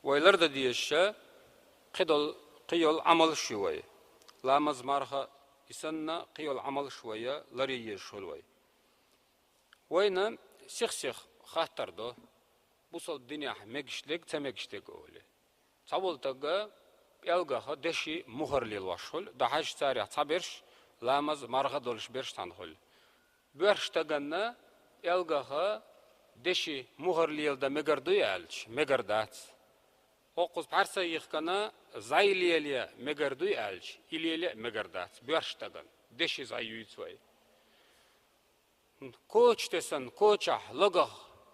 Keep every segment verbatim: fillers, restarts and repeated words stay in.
Вай лардан дезаш кхыдола, кхыйола Ӏамалш ю вай. Ламаз, марха, и санна кхыйола Ӏамалш вай ларъян езаш хул вай. Вайна сих-сиха хаттар ду, бусалба динехь мегаш дерг, ца мегаш дерг олий. Цхьаволчу стага пӀелгах деши мухӀар лелош хуьлу, дахьаш царех цхьаберш ламаз, марха долуш берш цхьаьна хуьлу. Боьрша стаганна пӀелгах деши мухӀар леладан мегар дуй аьлча, мегар дац. Хьокхуза пхьарса йихкана зӀай лелаян мегар дуй аьлча, и лелаян а мегар дац. Боьрша стагана деши, зӀай юьйцу вай. Коча тесна, кочахь, логах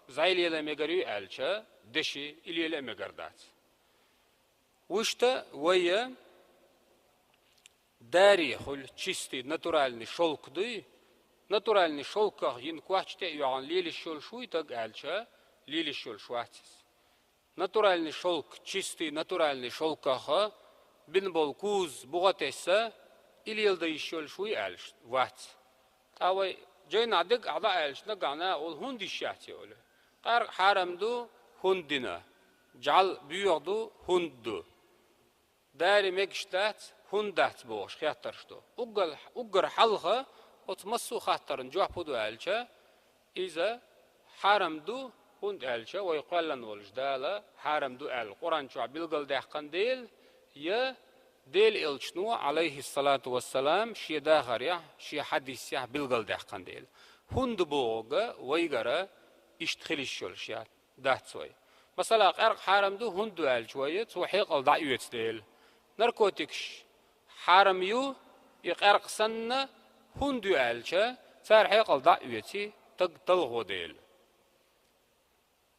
зӀай лелаян мегар юй аьлча, деши, и лелаян а мегар дац. Вуьшта вай дари хуьлу, чистый, натуральный шёлк дуй. Натуральный шёлках йина коч тӀе а йоьгӀна лелаш йолуш вуй стаг аьлча, лелаш йолуш вац иза. Натуральный шёлк, чистый натуральный шёлках бина болу куза, бухӀа тесна, и леладан йиш йолуш вуй аьлча, вац. Ткъа вай жайнахь дерг ахь дӀа аьлча, нагахь наха олу: «ХӀунда йиш яц?» олий. Къаьркъа хьарам ду, хӀунда дина? ЖӀаьла боьха ду, хӀунда ду? Дари мегаш дац, хӀунда дац бохуш хеттарш ду. Уггар, уггар хьалха оцу массо а хаттарна жоп хӀун ду аьлча, иза хьарам ду, хӀунда аьлча вай кхоьллина волчу Дала хьарам ду аьлла Къуръан чохь билгалдаьккхина дела, я Делан Элчано, Ӏалайхиссалату вассалам, шен дахарехь, шен хьадисехь билгалдаьккхина дела. ХӀунда бохург вайгара иштта хила йиш йолуш яц. Дац вай. Масала, къаьркъа хьарам ду, хӀунда ду аьлча вай, цо хьекъал дӀа а оьцу дела. Наркотикаш хьарам ю, и къаьркъа санна, хӀунда ю аьлча, цара хьекъал дӀа а оьций, стаг талхо дела.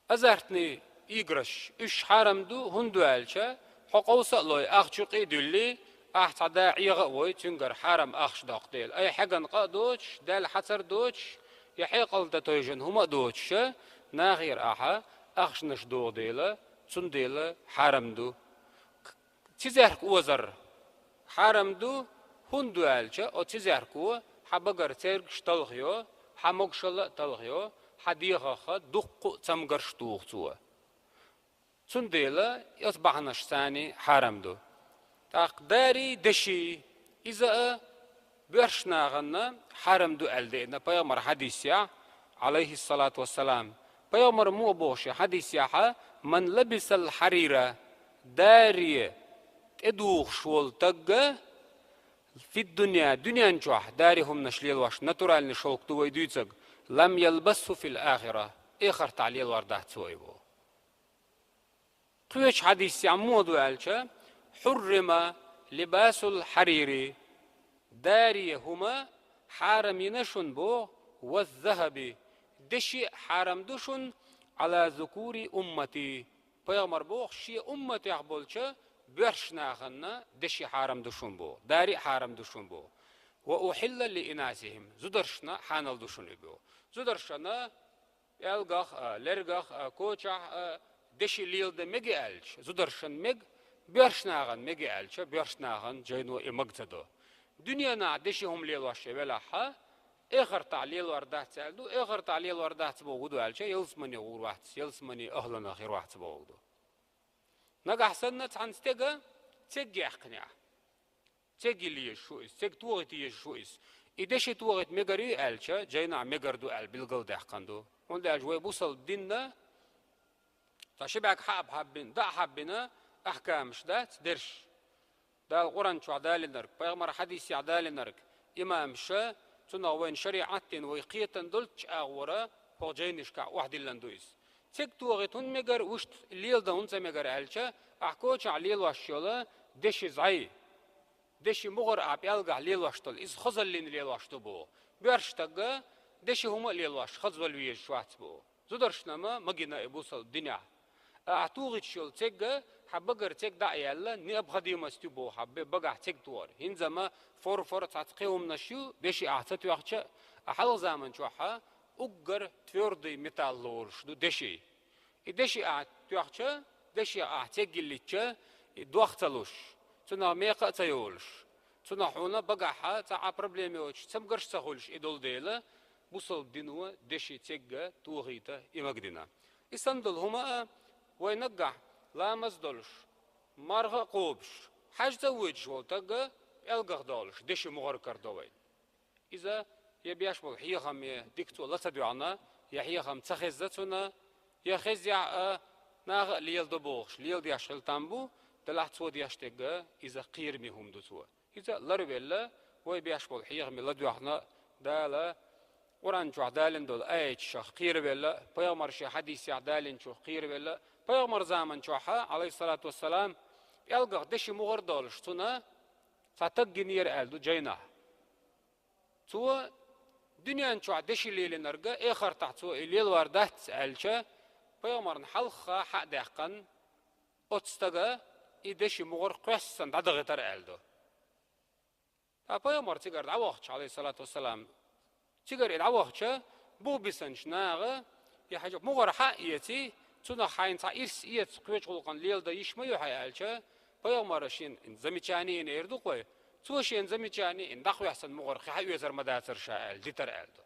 Азартный играш, уьш хьарам ду, хӀунда ду аьлча, хьо къовса а лой, ахча юкъа а дуьллий, ахь цхьа да Ӏеха а вой, цуьнгара хьарам ахча доккху дела. Ай хьегна къа а доцуш, даьлла хьацар а доцуш, я хьекъал дан тевжина хӀума а доцуша, нахера ахьа ахчанаш доху дела, цундела хьарам ду. Цизехка озар хьарам ду, хӀунда ду аьлча, оцу цизехко хьан багара цергаш талхайо, хьан могушалла а талхайо, хьан дегӀах дуккха а цамгарш а туху цо. Цундела оцу бахьанашца хьарам ду. ТӀаккха дарий, деший, иза а боьрша нахана хьарам ду аьлла деана пайхамар хьадисехь, Ӏалайхиссалату вассалам. Пайхамар муха боху шен хьадисехь: «Ман лабисал хьарира», даре тӀедухуш волу стаг, «фид дунья», дуьнен чохь дари хӀуманаш лелош, натуральный шёлк ду вай дуьйцург, «лам ялбасху фил ахира», эхартахь лелор дац вай боху. Кхечу хьадисехь муха ду аьлча: «Хьуррима либасул хьарири», даре хӀума хьарам йина шуна боху, «ва захаби», деши а хьарам ду шуна, «Ӏала зукури уммати», пайхамар боху, шен умматехь болчу боьрша нахана деши хьарам ду шуна боху, дари а хьарам ду шуна боху, «ва ухилла ли инасихим», зударшна хьанал ду шуна и боху. Зударшна пӀелгах а, лергах а, кочахь а деши леладан мега аьлча, зударшна мега, боьрша нахана мега аьлча, боьрша нахана жайно и мага ца до. Дуьненахь деши хӀума лелош велахь, эхартахь лелор дац аьлла ду, эхартахь лелор дац бохург ду аьлча, ялсамане гӀур вац, ялсамане ахӀланах хир вац бохург ду. Нагахь санна цхьана стеган церг яьккхинехь, церг йилла езаш ву иза, церг тохийта езаш ву иза. И деши тохийта мегар ю аьлча, жайнахь мегар ду аьлла билгалдаьккхина ду. ХӀунда аьлча вай бусалба динна цхьа ши бӀаьрг хьааб хьаббина, даа хьаббина ахькамаш дац дерш. Дала Къуръан чохь далийнарг, пайхамар хьадисехь далийнарг, имамаша, цунах вайна шариӀат дина вай кхетан долчу агӀора хӀокху жайнашкахь охьадиллина ду иза. Церг тохийта хӀунда мегар, вуьшта леладан хӀунда ца мегар аьлча, ахь кочахь лелош йолу деши зӀай, деши мухӀар ахь пӀелгахь лелош долу, иза хазаллина лелош ду боху. Боьрша стага деши хӀума а лелош хаза вала везаш вац боху. Зударшна ма магина и бусалба динехь. Ахь тухуьйтуш йолу церг, хьан багара церг дӀа а яьлла, необходимость ю боху хьан бе-, багахь церг тохар. ХӀинца ма форфор, цхьацца кхин хӀуманаш ю, деши ахь ца тоьхча а, хьалха заман чохь уггар твёрдый металл лоруш ду деши. И деши ахь тоьхча, дешех ахь церг йиллича, и дох ца луш, цунах мекха а ца йолуш, цунах хьуна багахь цхьа а проблема йоцуш, цамгарш а ца хуьлуш и долу дела, бусалба дино деши церг тохийта и мага дина. И санна долу хӀума а вай наггахь ламаз долуш, марха а кхобуш, хьаьжцӀа а воьдуш волу таг а пӀелгах долуш, деши мугӀар карадо вайна. Иза я беш болу хьехам, я дика цо ла ца доьгӀна, я хьехам ца хезна цунна, я хезехь а, наха а леладо бохуш, леладеш хила там бу, делахь цо деш дерг а иза кхераме хӀума ду цо. Иза ларвелла, вай беш болу хьехаме ладоьгӀна Дала Къуръан чохь далийна долу аяташах кхеравелла, пайхамар шен хьадисехь далийначух кхеравелла, пайхамар заман чохь, Ӏалайхиссалату вассалам, пӀелгах деши мугӀар долуш цунна цхьа таг гинера аьлла ду жайнахь. Цо дуьнен чохь деши лелийнарг а, эхартахь цо и лелор дац аьлча, пайхамарна хьалха хьа а даьккхина, оцу стага и деши мугӀар кхоьссина дӀадахийтара аьлла ду. Ткъа пайхамар цигара дӀавахча, Ӏалайхиссалату вассалам, цигара и дӀавахча, бух бисинчу наха, и хьажа мугӀар хьа а эций, цунах хьайна цхьа ирс эца, кхечу гӀуллакхана леладан йиш ма ю хьан аьлча, пайхамара шен замечание йина эр ду-кх вай, цо шен замечание йина дӀахоьссина мугӀар кхин хьаоьцур ма дацара ша аьлла, дитара аьлла ду.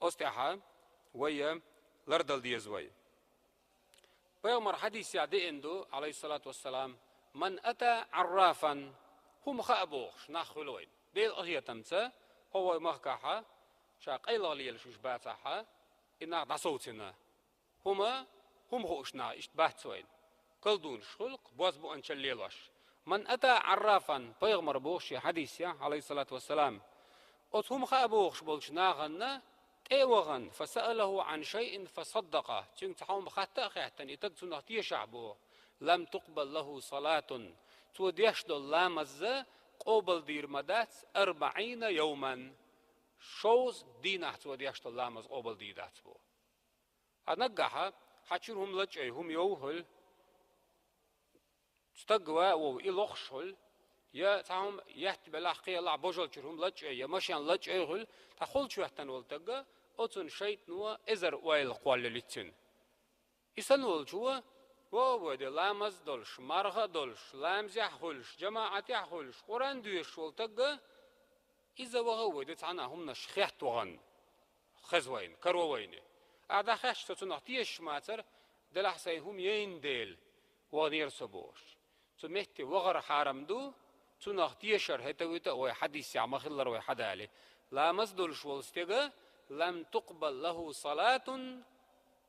Оцу тӀаьхьа вай лардала деза вай. Пайхамар хьадисехь деана ду, Ӏалайхиссалату вассалам: «Ман ата Ӏаррафан», хӀума хаа бохуш нах хуьлу вайна. Делан къинхетамца, хӀо вай махкахь ша къайлаха лелаш уьш бацахь, и нах дӀасовцийна. ХӀума, хӀума хууш нах иштта бац вайна. Колдунаш хуьлу-кх, бозбуунчалла лелош. «Ман ата Ӏаррафан», пайхамар боху шен хьадисехь, Ӏалайхиссалату вассалам, оцу хӀума хаа бохуш болчу нахана тӀе а вахана, «фасаалаху Ӏан шайъин фасаддакъа», цуьнга цхьа хӀума хатта а хаьттина, и таг цунах тешахь боху, «лам тукъбал лаху салатун», цо деш долу ламаз а къобалдийр ма дац, «арбаӀина йовман», шовзткъа дийнахь цо деш долу ламаз къобалдийр дац боху. Хьан наггахь, хьан чуьра хӀума лачкъой, хӀума йовхуьлу, стаг ван а вов, и лохуш хуьлу, я цхьа хӀума етта белахь, кхелахь, божалчуьра хӀума лачкъой, я машен лачкъой хуьлу, ткъа холчу хӀоьттина волу таг а, оцунна шайтано эзар ойла кхоллалуьйту цуьнан. И санна волчо, воввой де, ламаз а долуш, марха а долуш, ламазехь а хуьлуш, жамаӀатехь а хуьлуш, Къуръан доьшуш волу таг а, иза ваха а вой де цхьана а хӀуманаш хетта вахана, хеза вайна, каро вайна. Ахьа дӀахаьчча, со цунах тешаш мацара, делахь сайн хӀума яйна дела, ваханера со бохуш. Цу метте вахар хьарам ду, цунах тешар хӀета-вуьта а вай хьадисехь ма-хиллара вай хьадале. Ламаз долуш волу стега, «лам тукъбал лаху салатун»,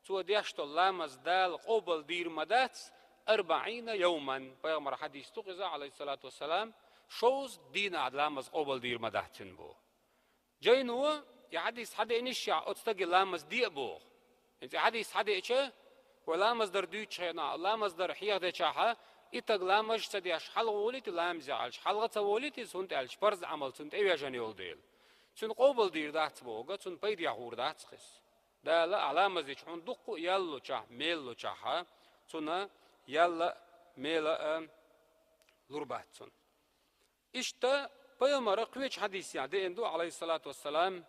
цо деш долу ламаз Дала къобалдийр ма дац, «арбаӀина йовман», пайхамар хьадис ду-кх иза, Ӏалайхиссалату вассалам, шовзткъа дийнахь ламаз къобалдийр ма дац цуьнан боху. Жайно, и хьадис хьадеанашехь, оцу стаге ламаз де а боху. ХӀинца и хьадис хьадеача, вай ламаз дар дуьйцучу хенахь, ламаз дар хьехадечахьа, и таг ламаз ца деш хьалха волуьйту ламазе аьлча, хьалха ца волуьйту иза, хӀунда аьлча парз Ӏамал цунна тӀевежана йолу дела. Цуьнан къобалдийр дац боху, цунна пайдехь гӀур дац-кх иза. Дала ахь ламаз дича хьуна дуккха а ял лучахь, мел лучахьа, цунна ял а, мел а лур бац цунна. Иштта пайхамара кхечу хьадисехь деана ду, Ӏалайхиссалату вассалам,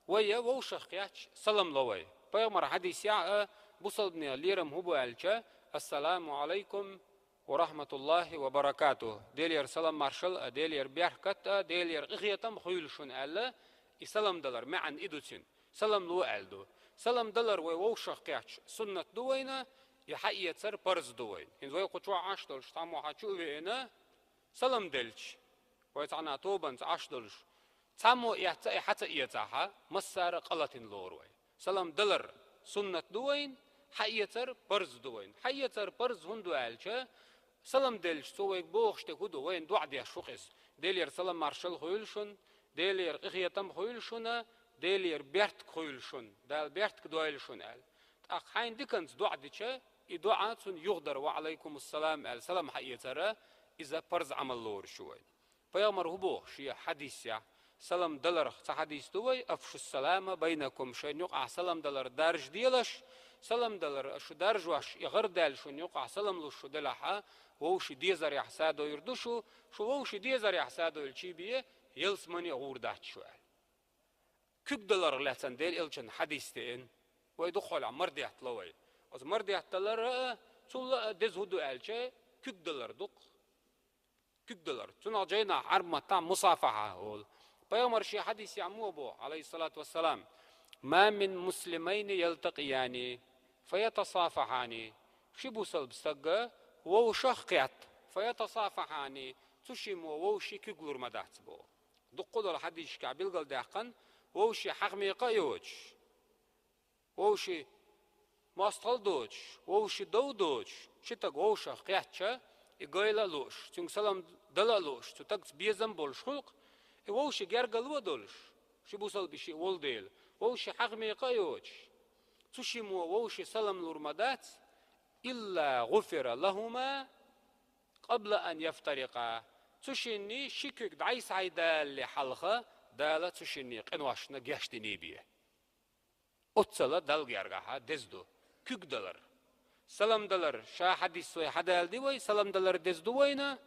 вай вовшах кхетча, салам ло вай. Пайхамара хьадисехь а, бусалбанех лерам хӀун бу аьлча, «Ассаламу Ӏалайкум ва рахьматуллахӀи ва баракатухӀ», Делера салам-маршалла а, Делера беркат а, Делера къинхетам а хуьйла шуна аьлла, и салам далар маьӀна и ду цуьнан. Салам ло аьлла ду. Салам далар вай вовшах кхетча суннат ду вайна, и хьаэцар парз ду вайна. ХӀинца вай кху чохь Ӏаш долуш цхьаммо хьан чу а веана, салам делча, вай цхьана тобанца Ӏаш долуш, цхьаммо эцна и хьа ца эцахьа, массара а къа латийна лору вай. Салам далар суннат ду вайна, хьаэцар парз ду вайна. Хьаэцар парз хӀунда ду аьлча, салам делча, цо вайга бохуш дерг хӀун ду, вайна доӀа деш ву-кх иза. Делера салам-маршалла хуьйла шуна, Делера къинхетам хуьйла шуна, Делера бертаг хуьйла шуна, Дала бертаг дойла шуна аьлла. ТӀаккха хьайна диканца доӀа дича, и доӀа цунна юхадар, «Ва Ӏалайкумуссалам» аьлла, салам хьаэцара, иза парз Ӏамал лоруш ю вайна. Пайхамар хӀун боху шен хьадисехь? Салам даларх цхьа хьадис ду вай: «Афшуссалама байнакум», шайна юкъахь салам далар даржаделаш, салам далар шу даржош, и гӀарадаьлла шуна юкъахь салам луш шу делахьа, вовшийн дезарехь садойр ду шу, шу вовшийн дезарехь садойлучий бен ялсамане а гӀур дац шу аьлла. Куьгдаларх лаьцна Делан элчан хьадис деана, вай дукхахьолехь мардетта ло вай. Оцу мардетта далар а, цул а деза хӀун ду аьлча, куьгдалар ду-кх. Куьгдалар. Цунах жайнахь Ӏарб маттахь мусафахьа олу. Пайхамар шен хьадисехь мо боху, Ӏалайхиссалату вассалам: «Ма мин муслимайни ялтакъияни, фаятасафахьани». Ши бусалба стаг вовшах кхетта, فيتصافحان, цу шиммо вовшийн куьг лур ма дац боху. Дуккха долу хьадисашкахь билгалдаьккхина, вовшийн хьагӀ-мекъа а йоцуш, вовшийн мостагӀалла доцуш, вовшийн дов доцуш, ши стаг вовшах кхетча, и гайла а лууш, цуьнга салам дала а лууш, цу стагца безам болуш хуьлу-кх, и вовшийн гергарло а долуш, ши бусалба и шиъ волу дела, вовшийн хьагӀ-мекъа а йоцуш, цу шиммо вовшийн салам лур ма дац, إلا غفر لهما قبل أن يفترقا. Цу шинна ши куьг дӀай-схьай далале хьалха Дала цу шинна къиношна геч диний бен. Оццул Далла гергахь деза ду куьг далар. Салам далар, ша хьадис вай хьадалди вай, салам далар деза ду вайна.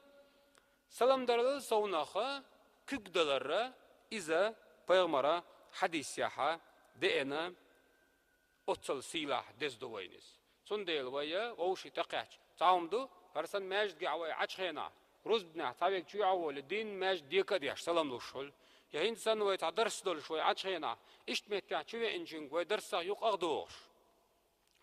Салам даларал совнаха куьг даларра иза пайхамара хьадисехь деана, оццул сийлахь деза ду вайна иза. Цундела вай вовшийн тӀекхаьчча, цхьа хӀума ду, хӀара санна маьждигехь вай Ӏачу хенахь, рузбанехь цхьа верг чу а волий, дийнна маьждиг дека а деш, салам луш хуьлу. Я хӀинца санна вай цхьа дарс долуш вай Ӏачу хенахь, иштта меттехь чу веанчуьнга вай дарсах юкъах дохуш,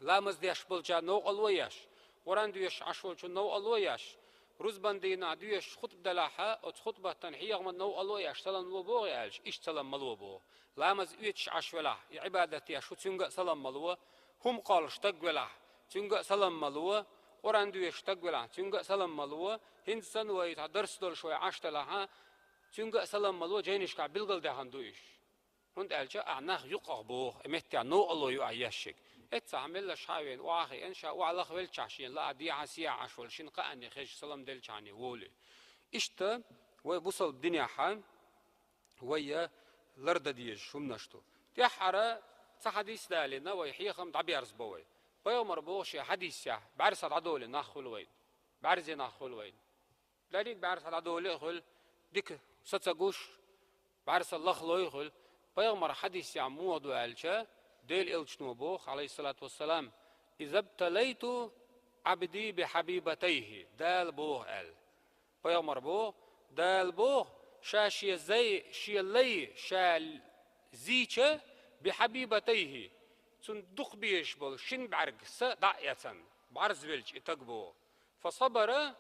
ламаз деш болчарна новкъарло а еш, Къуръан доьшуш Ӏаш волчунна новкъарло а еш, рузбан дийнахь доьшуш хутба делахь, оцу хутбатан хьехаман новкъарло а еш, салам ло боху аьлча, иштта салам ма ло боху. Ламаз оьцуш Ӏаш велахь, и Ӏибадат деш ву, цуьнга а салам ма ло, хӀума кхоллуш стаг велахь, цуьнга а салам ма ло, Къуръан доьшуш стаг велахь, цуьнга а салам ма ло, хӀинца санна вай цхьа дарс долуш вай Ӏаш делахь, цуьнга а салам ма ло, жайнашкахь билгалдаьхна ду уьш. ХӀунда аьлча ахь нах юкъах боху, и меттехь новкъарло ю ахь еш шег. Эццахь меллаша хьа а веана, охьа а хиъна, ша охьа лаха велчахь шена лаа дехьа-сехьа Ӏаш волу шина кхаанне хезча салам делчахьане волий. Иштта вай бусалба динехь вай лардан дезаш хӀуманаш ду. ТӀаьххьара цхьа хьадис далийна, вай хьехам дӀаберзабо вай. Пайхамар боху шен хьадисехь, бӀаьрса дӀадолий нах хуьлу вайна. БӀаьрзе нах хуьлу вайна. Дерриг бӀаьрса дӀадолий а хуьлу, дика са ца гуш, бӀаьрса лахлой а хуьлу. Пайхамар хьадисехь муха ду аьлча, Делан элчано боху, Ӏалайхиссалату вассалам: «Изабталайту Ӏабди бихьабибатайхи», Дала боху аьлла. Пайхамар боху, Дала боху, ша шен зай, шен лай, ша зийча, бихьабибатайхи, цунна дукха безаш болу шин бӀаьрг са дӀа а эцна, бӀарзвелча и стаг боху. Фасабара,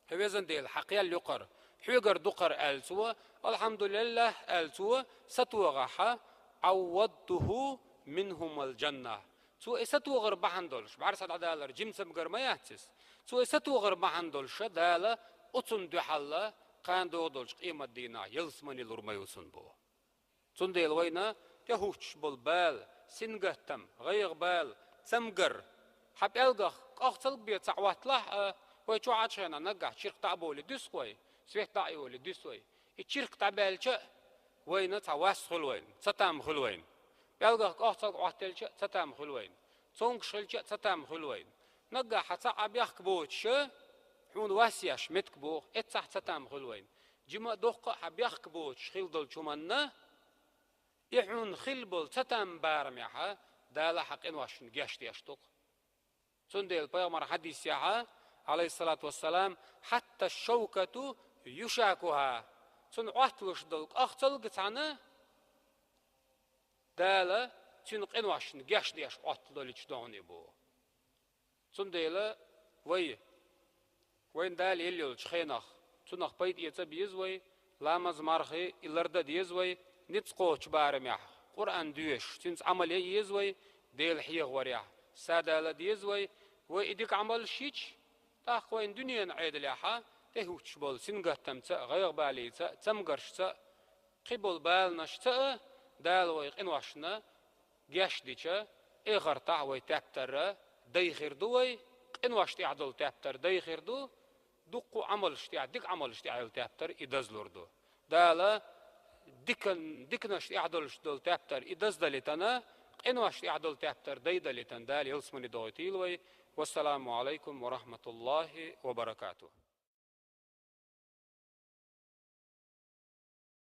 хьо везан Дела, хьан кхел ю-кх хӀара, хьоьгара ду-кх хӀара аьлла цо, «Алхьамдулиллах» аьлла цо, сатохахь, «Ӏаввадтуху минхумал джанна». Цо и сатохар бахьана долуш, бӀаьрса дӀадалар жима цамгар ма яц иза. Цо и сатохар бахьана долуш Дала оцунна дуьхьал кхана догӀу долчу къематдийнахь ялсамани лур ма ю цунна боху. Цундела вайна тӀехӀуттуш болу бала, сингаттам, гӀайгӀа-бала, цамгар, хьан пӀелгах къахцалг бен ца Ӏотталахь а, вай чохь Ӏачу хенахь наггахь чиркх дӀа а болий дуьсу вай, свет дӀа а йолий дуьсу вай. И чиркх дӀабаьлча а, вайна цхьа вас хуьлу вайна, цатам хуьлу вайна. ПӀелгах къахцалг Ӏоттаелча а, цатам хуьлу вайна. Цомгуш хилча а, цатам хуьлу вайна. Наггахь хьан цхьаъ а бехк боцуш, хьуна вас еш меттиг боху, эццахь цатам хуьлу вайна. Жима а, доккха а хьан бехк боцуш хилла долчу хӀуманна, и хьуна хилла болу цатам барамехь Дала хьан къиношна геч деш ду-кх. Цундела пайхамар хьадисехь, Ӏалайхиссалату вассалам: «Хьатта шовкату юшакуха». Цунна Ӏотталуш долу къахцалг цхьаьна Дала цуьнан къиношна геч деш Ӏотталуьйтуш ду хьуна и боху. Цундела вай, вайна Дала елла йолчу хенах, цунах пайда эца беза вай, ламаз-мархи и лардан деза вай, ницкъ кхочу барамехь Къуръан доьшуш, цуьнца Ӏамал ян еза вай, Дела хьехаварехь садала деза вай, вай и дика Ӏамалш йича, тӀаккха вайна дуьненан Ӏедалехь тӀехӀуттуш болу сингаттамца а, гӀайгӀа-балица а, цамгаршца а, кхин болу баланашца а Дала вай къиношна геч дича, эхартахь вай тептар дай хир ду вай, къинош тӀехь долу тептар дай хир ду, дуккха а Ӏамалш тӀехь, дика Ӏамалш тӀехь йолу тептар и дазлур ду. Дала дикан-, диканаш тӀехь долуш долу тептар и даздалийтина, къинош тӀехь долу тептар дай далийтина, Дала ялсамани дохуьйтийла вай. Вассаламу Ӏалайкум ва рахматуллахи ва баракатух.